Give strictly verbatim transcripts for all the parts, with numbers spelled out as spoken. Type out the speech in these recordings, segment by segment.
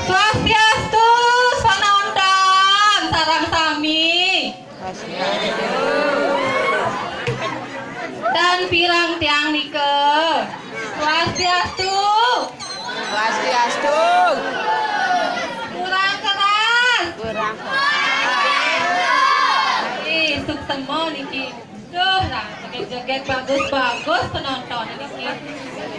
Swastiastu, panonton sareng sami. Dan pirang tiang nika. Swastiastu. Swastiastu. Kurang keras. Kurang keras. Ih, suksema niki. Duh, nah, joget-joget bagus-bagus penonton niki.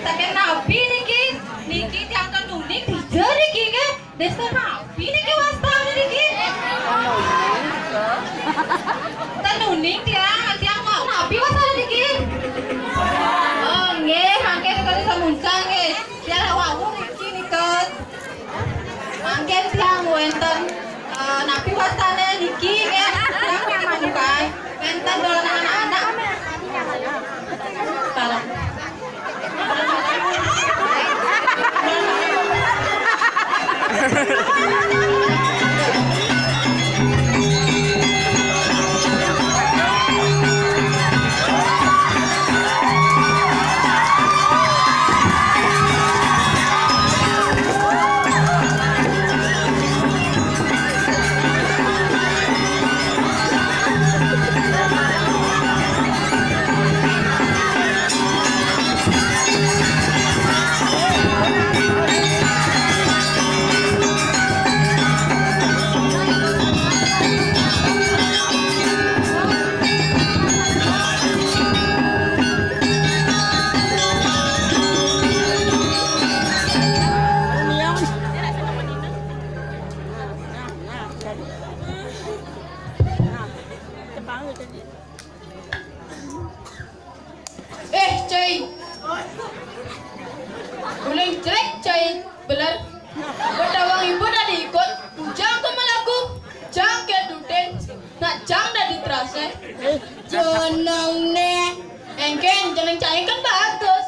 Saking napi niki? Niki tiang ten uning dija niki, nggih. Desa napi niki wastane niki? Ten uning tiang, tiang wau napi wastane niki? Oh, nggih, mangke kali samuncan nggih. Tiang wau niki nika. Mangke tiang wenten, eh, napi wastane niki nggih? Tiang bukan wenten dolanan anak-anak. Parah. Eh, Cai. Uling jelek, Cai. Bener. Bedawang ibu dadi ikut. Bujang ku melaku. Jang ke dutin. Nak jang dadi terase. Jeneng ne. Engken, jeneng Cai kan bagus.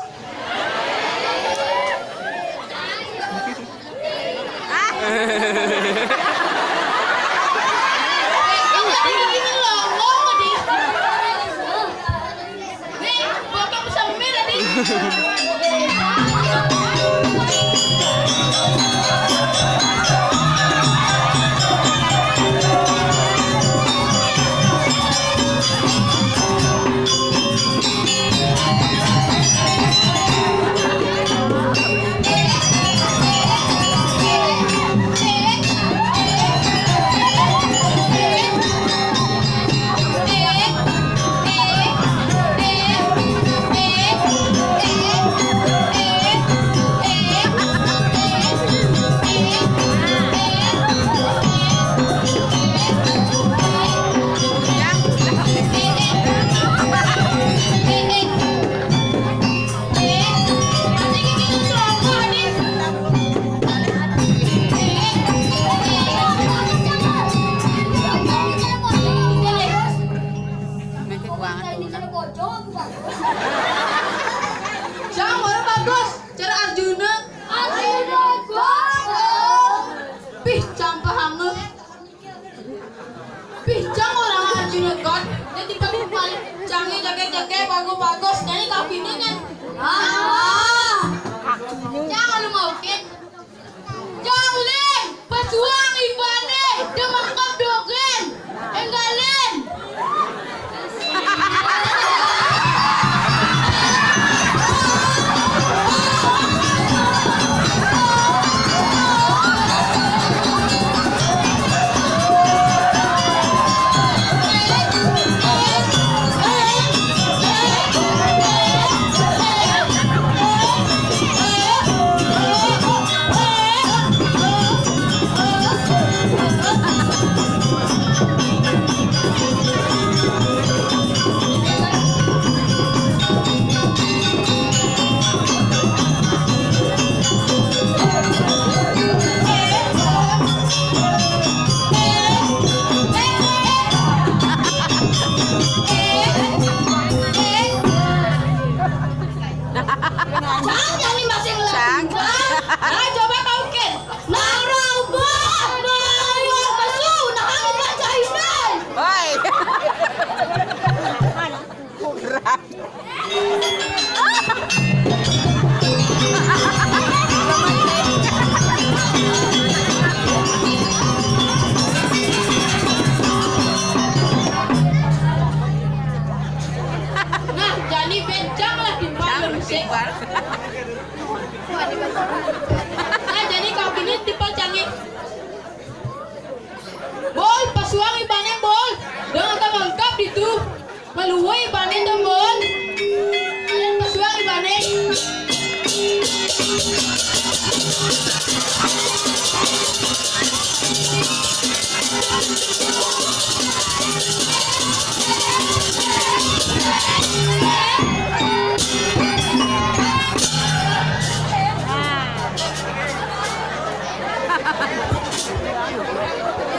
Pih, cang orang Arjuna kan. Jadi paling-paling cangnya jaga-jaga bagus-bagus. Jadi kaki ini kan. Ah. Cang lu mau kit. Cang ulin, pesuang ibane, demangkap dogen. Enggalin. Cang, jadi masih Cang. Nah, coba kau, Ken. Nang rauba, nang rauba pesu, nang baca ini. Hoi. Kurang. Nah, jadi bencang lah timpal. Cang, musik. Timpal. Nah, jadi kau ini tipe canggih. Bol, pesuang ibane, Bol. Dengan lengkap itu. Meluwe ibane, Bol. Kalian pesuang ibane.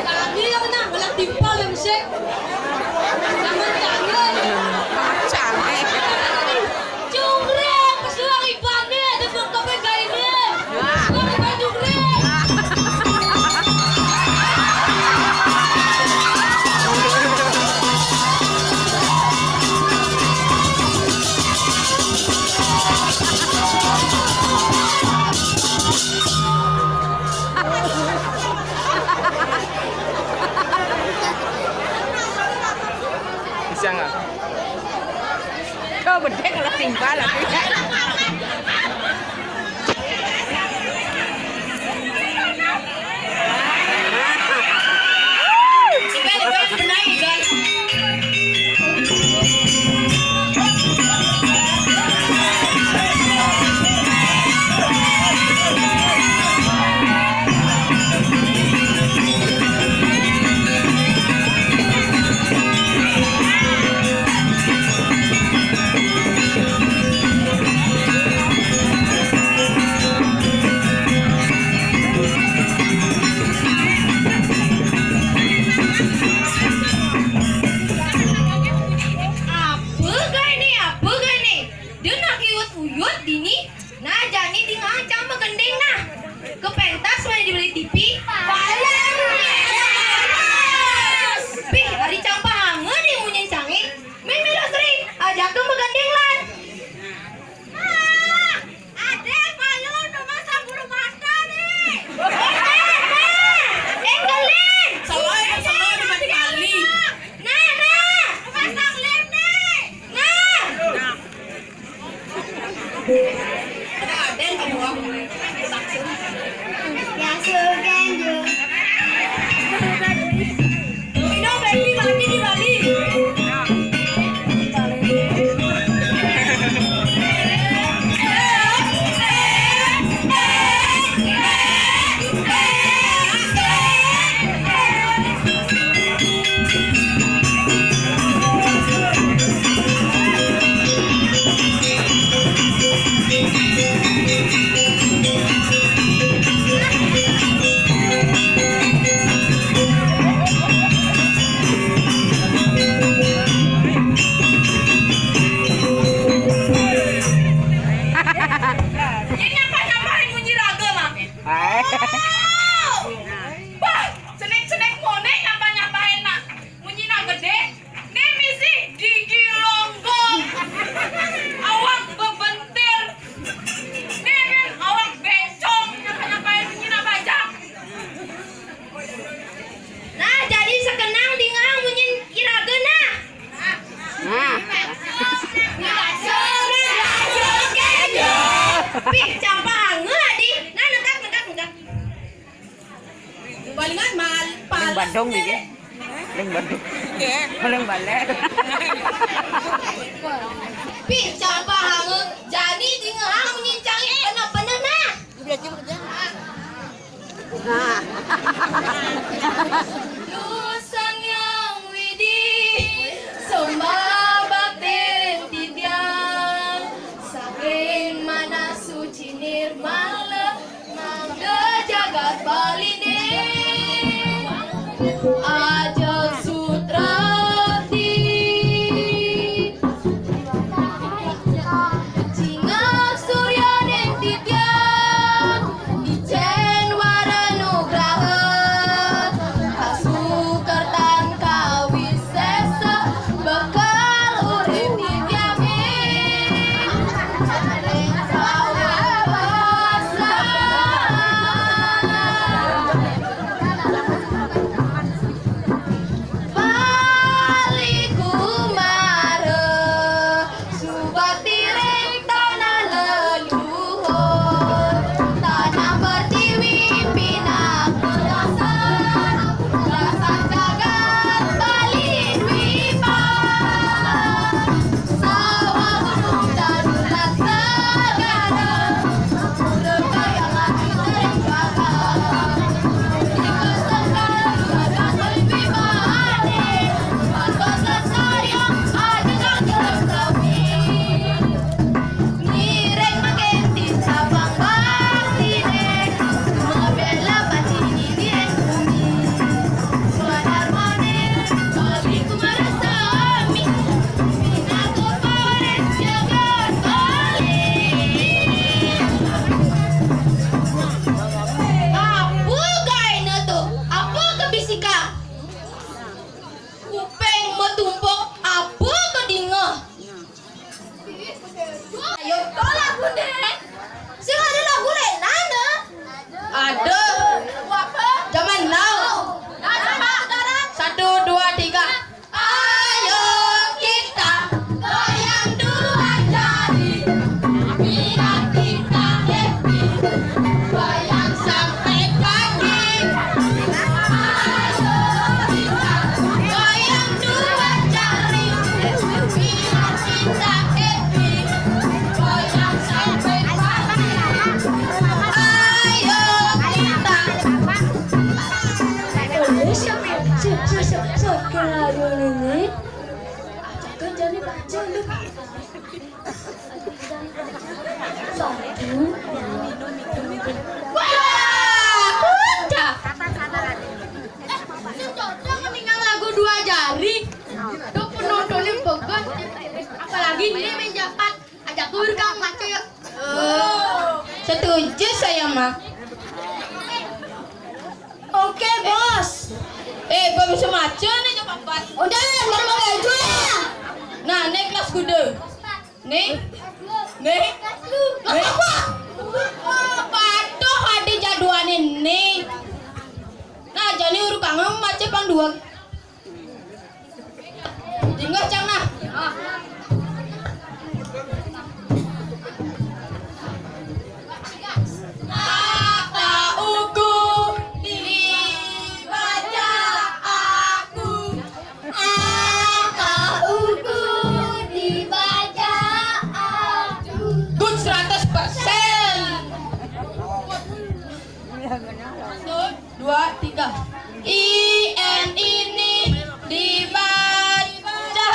Kami yang menang, malah timpal yang sik. Jangan jangan. Jangan. Jumrek, pesuang ibane, ada bangkoknya gak ini. Pesuang iban jumrek. Siang ah. Kau bedek lah timpal lah. Dong ni. Leng balik. Leng balik. Pi, cang paham. Jani dinga hang nyincang bener-bener nah. Nah. Duh Sang Hyang Widhi, sembah baktin titiang, saking manah suci nirmala, mangda jagat Baliné ajeng sutrepti. Cingak suryaning titiang, icén wara nugraha, kasukertan kawisésa, bekal urip titiangé. Bali Kumara, subakti ring tanah leluhur, tanah pertiwi pinaka dasar, dasar jagat Bali Dwipa. Sawah gunung tanduran segara, Apa gaéné to? Apa kabisikan? Kuping matumpuk, apa kadingeh? Ayo, to lagu deh. Sing ada lagu lénan, eh? Ada. Apa? Zaman now. Nah, coba sekarang. Satu, dua, tiga. Ayo kita goyang dua jari, biar kita happy, goyang sampai pagi. Ayo kita goyang dua jari, biar kita happy, goyang sampai pagi. Ayo kita. Oleh siapa? Siapa, siapa, siapa? Kira dulu nih. Ajakan jani baca lu. Satu. Wah, bocah. Sing cocok ninggal lagu dua jari. Tuh penontonnya bagus. Apalagi ini main japat. Ajak guru kang maco yuk. Setuju saya mah. Oke, Bos. Eh, Bos bisa maco nih, coba empat. Udah, ngomong aja. Nah, nih kelas kuda. Nih. Nih. Nih. Patuh ada jadwalnya nih. Nah, jani uruk kangen maco pang dua. Dingeh cang nah. Kata uku dibaca aku. Kata uku dibaca aku. Good seratus persen. Dua, tiga. I N ini dibaca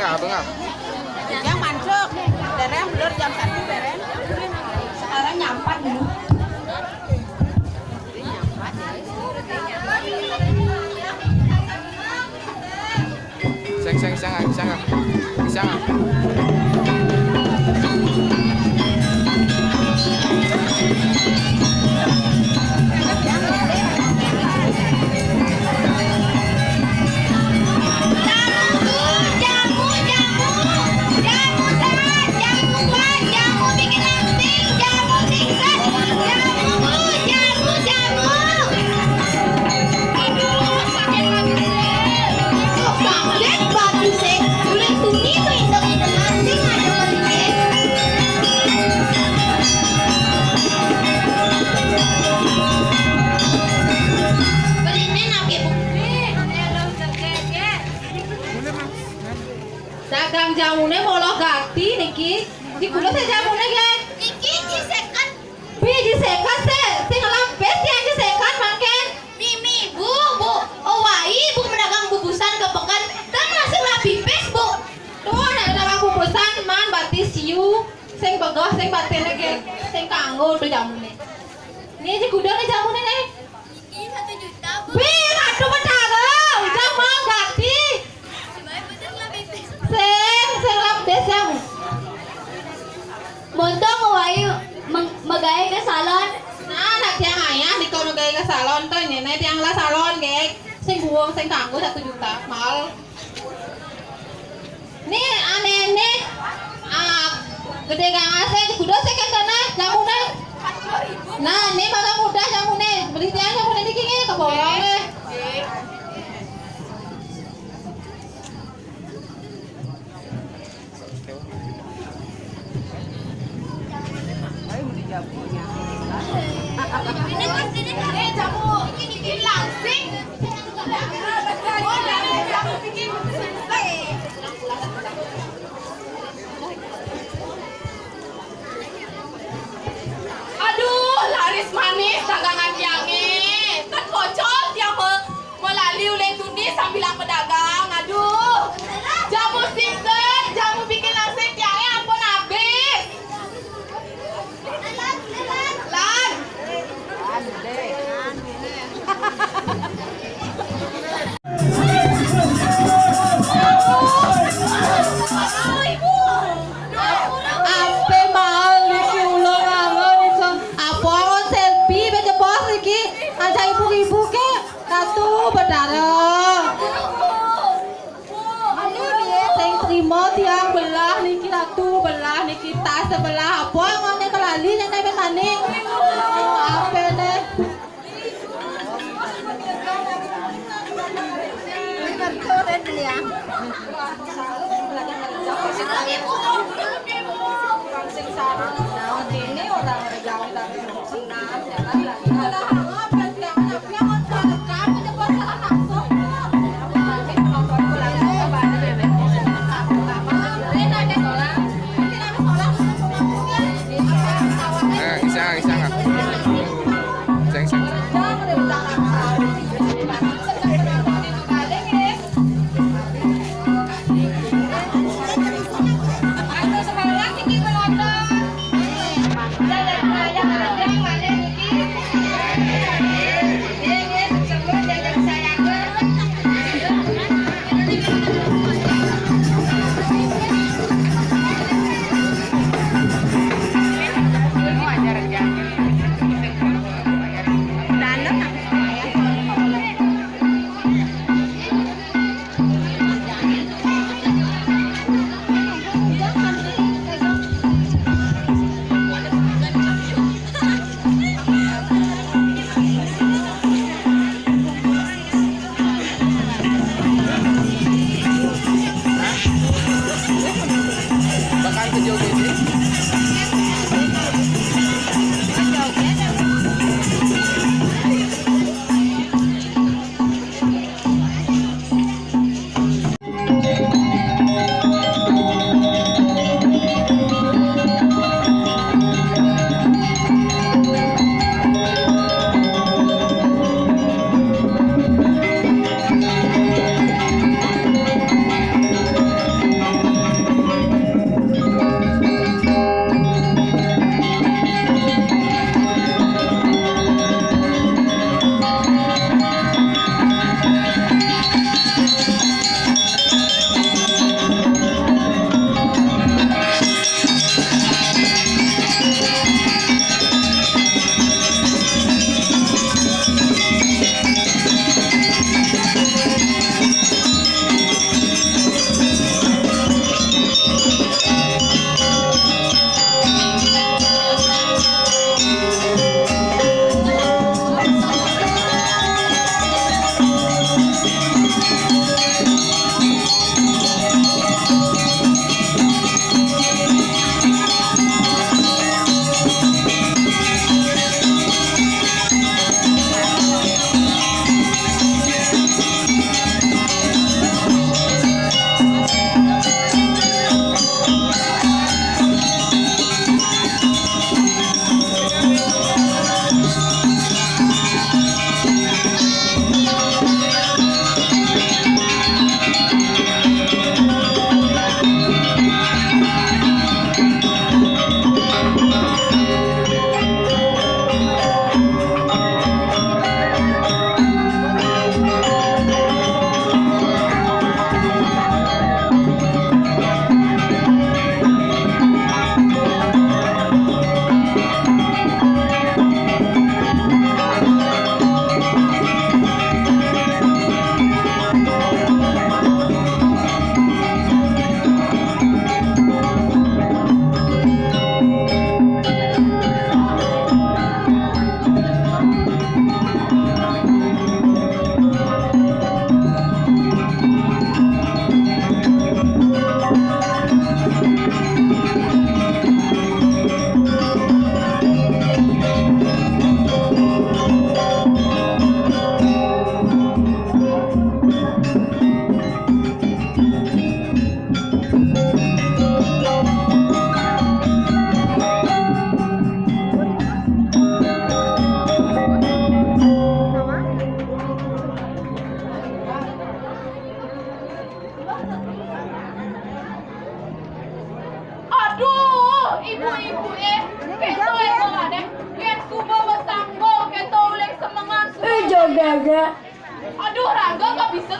Abang ah. Yang mancuk, dereng belum jam satu dereng. Sekarang nyampat dulu. Seng, seng, seng, seng, seng. Dagang jamune molo gati niki. Dikulo se jamune, ge. Niki ji seket. Pi ji seket se, sing lebih ya ji seket mangken. Mimi, Bu, Bu. Owai, Bu medagang bubusan ke peken. Kan masih rapi pes, Bu. Tuh, nek dagang bubusan man batis yu. Sing begah, sing batene, ge. Sing kanggo tuh jamune. Nih, ji kuda nih jamune nih. Iki satu juta, Bu. Wih, Ratu Betara, udah mau ganti. Sing, sing lapis yang. Montong wayu meng-, megawe ke salon. Nah, nak tiang ayah di kono gawe ke salon tuh, nyene tiang lah salon, ge. Sing buang, sing kanggo satu juta, mahal. Nih, aneh nih. Ah, gede kang ase, kudu seket kena jamune. Nah, nih bakal mudah jamune. Beli tiang jamune niki nggih, kebolong nih. Ini kan sini, eh, jamu. Ini, ini langsing. Aduh, laris manis dagangan tiange. Kan bocor tiang me-, melali ulih tudi sambilang pedagang. Aduh, jamu singsen, jamu bikin langsing tiange ampun habis. Lan. Ampe mahal niki ulun angon niki. Apa angon selfie be jebos niki? Aja ibu-ibu ke. Ratu Betara. Sing trimo tiang belah niki, Ratu belah niki, tas sebelah. Apa ngone kelali nyene ben maning? Apa ne? Ini orang jauh tapi senang, jalan lagi. Eh, isang, isang, ah. Isang, isang. Aduh, semangat tinggi penonton. Ibu-ibu, eh, kéto, eh, Raden. Yén suba besanggul kéto uling semengan suba. Eh, jaga. Aduh, Rangga nggak bisa